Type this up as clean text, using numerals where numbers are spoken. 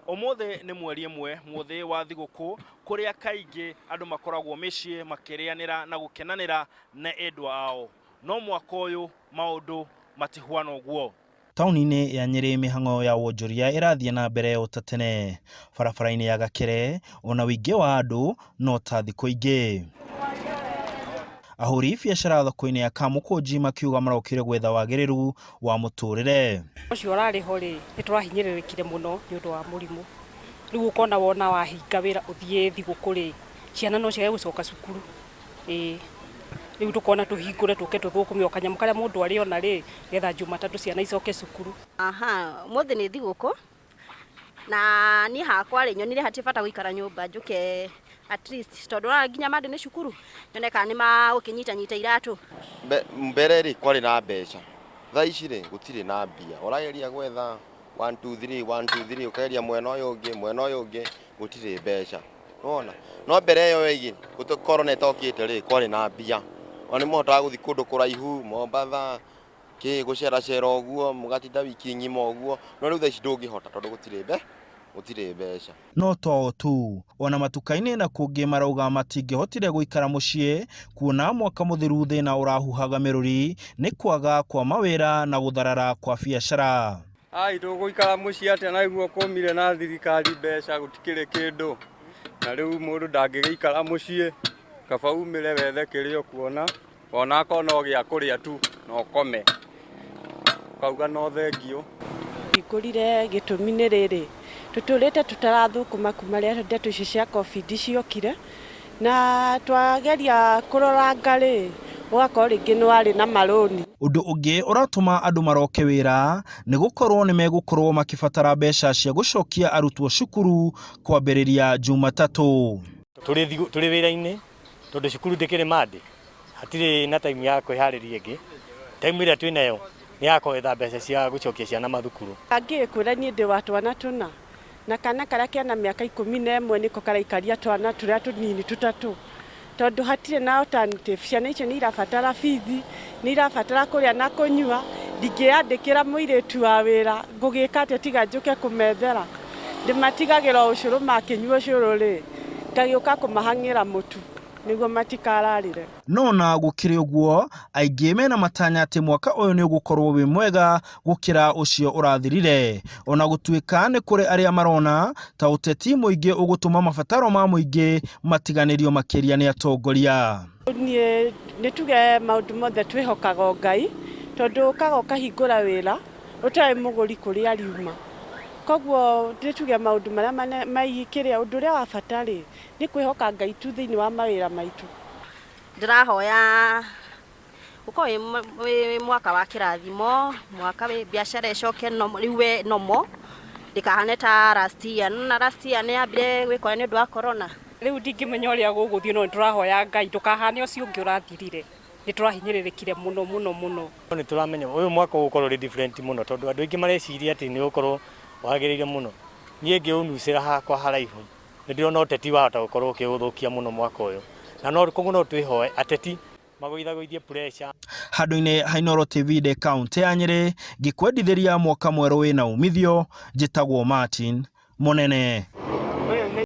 Ũmũthĩ nĩ mweri ĩmwe mũthĩ wa thigũkũ kũrĩa kaingĩ andũ makoragwo mĩciĩ makĩrĩanĩra na gũkenanĩra na endwa ao. No mwaka ũyũ maũndũ matihuana ũguo. Taũni-inĩ ya Nyĩrĩ mĩhang'o ya wonjoria ĩrathiĩ na mbere o ta tene. Barabara-inĩ ya Gakere ona ũingĩ wa andũ no ta thikũ ingĩ. Ahũri biacara thoko-inĩ ya Kamũkũnji makiuga marokire gwetha wagĩrĩru wa mũtũrĩre. Ũcio ũrarĩ ho rĩ, nĩ tũrahinyĩrĩrĩkire mũno nĩ ũndũ wa mũrimũ. Rĩu ũkona wona wahinga wĩra ũthiĩ thigũkũ rĩ, ciana no ciage gũcoka cukuru. Ĩĩ, rĩu tũkona tũhingũre tũke tũthũkũme o kanyamũ karĩa mũndũ arĩona rĩ, nĩgetha Jumatatũ ciana icoke cukuru. Aha, ũmũthĩ nĩ thigũkũ na niĩ hakwa rĩ, nyonire hatirĩ bata gũikara nyũmba njũke at least tondũ ũrona nginya Monday nĩ cukuru, nyone kana nĩ magũkĩnyitanyita iratũ. Mbere rĩ, kwarĩ na mbeca, thaa ici rĩ, gũtirĩ na mbia, ũrageria gwetha one two three, one two three, ũkageria mwena ũyũ ũngĩ, mwena ũyũ ũngĩ, gũtirĩ mbeca, nĩwona? No mbere ĩyo ĩngĩ korona ĩtokĩte rĩ, kwarĩ na mbia, ona nĩ mũhotaga gũthiĩ kũndũ kũraihu, Mombatha, kĩ gũceracera ũguo, mũgatinda wiki ng'ima ũguo, no rĩu thaa ici ndũngĩhota tondũ gũtirĩ mbe, gũtirĩ mbeca. No to o tu, ona matuka-inĩ na kũngĩ marauga matingĩhotire gũikara mũciĩ kuona mwaka mũthiru thĩna ũrahuhaga mĩrũri nĩ kwaga kwa mawĩra na gũtharara kwa biacara. Ai tũgũikara mũciĩ atĩa na iguo kũmire na thirikari mbeca gũtikĩrĩ kĩndũ, na rĩu mũndũ ndangĩgĩikara mũciĩ, kaba umĩre wethe kĩrĩa ũkuona. Ona akorwo no gĩa kũrĩa tu na ũkome, ũkauga no thengiũ. Hingũrire gĩtũmi nĩ rĩrĩ, tũtũrĩte tũtarathũkũma kuma rĩrĩa ndeto icio cia Covid ciokire, na twageria kũroranga rĩ, ũgakorwo rĩngĩ nĩ warĩ na marũni. Ũndũ ũngĩ ũratũma andũ maroke wĩra nĩ gũkorwo nĩ megũkorwo makĩbatara mbeca cia gũcokia arutwo cukuru kwambĩrĩria Jumatatũ. Tũrĩ wĩra-inĩ tondũ cukuru ndĩkĩrĩ Monday, hatirĩ na time ya kwĩharĩria ĩngĩ, time ĩrĩa twĩnayo nĩ ya gwetha mbeca cia gũcokia ciana mathukuru. Angĩkwĩra niĩ ndĩ wa twana tũna, na kana karĩa kena mĩaka 11 nĩko karaikaria twana tũrĩa tũnini tũtatũ, tondũ hatirĩ na alternative, ciana icio nĩ irabatara bithi, nĩ irabatara kũrĩa na kũnyua, ndingĩandĩkĩra mũirĩtu wa wĩra, ngũgĩka atĩa tiga njũke kũmethera? Ndĩmatigagĩra o ũcũrũ makĩnyua ũcũrũ rĩ, ngagĩũka kũmahang'ĩra mũtu nĩguo matikararĩre. No ona gũkĩrĩ ũguo, aingĩ mena matanya atĩ mwaka ũyũ nĩ ũgũkorwo wĩ mwega gũkĩra ũcio ũrathirire. Ona gũtuĩka nĩ kũrĩ arĩa marona ta ũteti mũingĩ ũgũtũma mabataro ma mũingĩ matiganĩrio makĩria nĩ atongoria. Niĩ nĩ tuge maũndũ mothe twĩhokaga o Ngai, tondũ ũkaga ũkahingũra wĩra ũtoĩ mũgũri kũrĩa ariuma. Koguo nĩ tuge maũndũ marĩa kĩrĩa ũndũ ũrĩa wa bata rĩ, nĩ kwĩhoka Ngai tu thĩinĩ wa mawĩra maitũ. Ndĩrahoya ũkorwo wĩ mwaka wa kĩrathimo, mwaka wĩ biacara ĩcoke rĩu we normal, ndĩkahane ta last year. Nĩ wona last year nĩ yambire gwĩka ũrĩa nĩ ũndũ wa corona. Rĩu ndingĩmenya ũrĩa gũgũthiĩ no nĩ tũrahoya Ngai ndũkahane ũcio ũngĩ ũrathirire. Nĩ tũrahinyĩrĩrĩkire mũno mũno mũno. Nĩ tũramenya ũyũ mwaka ũgũkorwo ũrĩ different mũno tondũ andũ aingĩ mareciria atĩ nĩ ũgũkorwo wagĩrĩire mũno. Niĩ ngĩũnucĩra hakwa haraihu nĩ ndĩrona ũteti wahota gũkorwo ũkĩũthũkia mũno mwaka ũyũ. Na no koguo no twĩhoe ateti magũithagũithie pressure. Handũ-inĩ ha Inooro TV ndĩ kaũntĩ ya Nyĩrĩ ngĩkwendithĩria mwaka mwerũ wĩna umithio, njĩtagwo Martin Mũnene.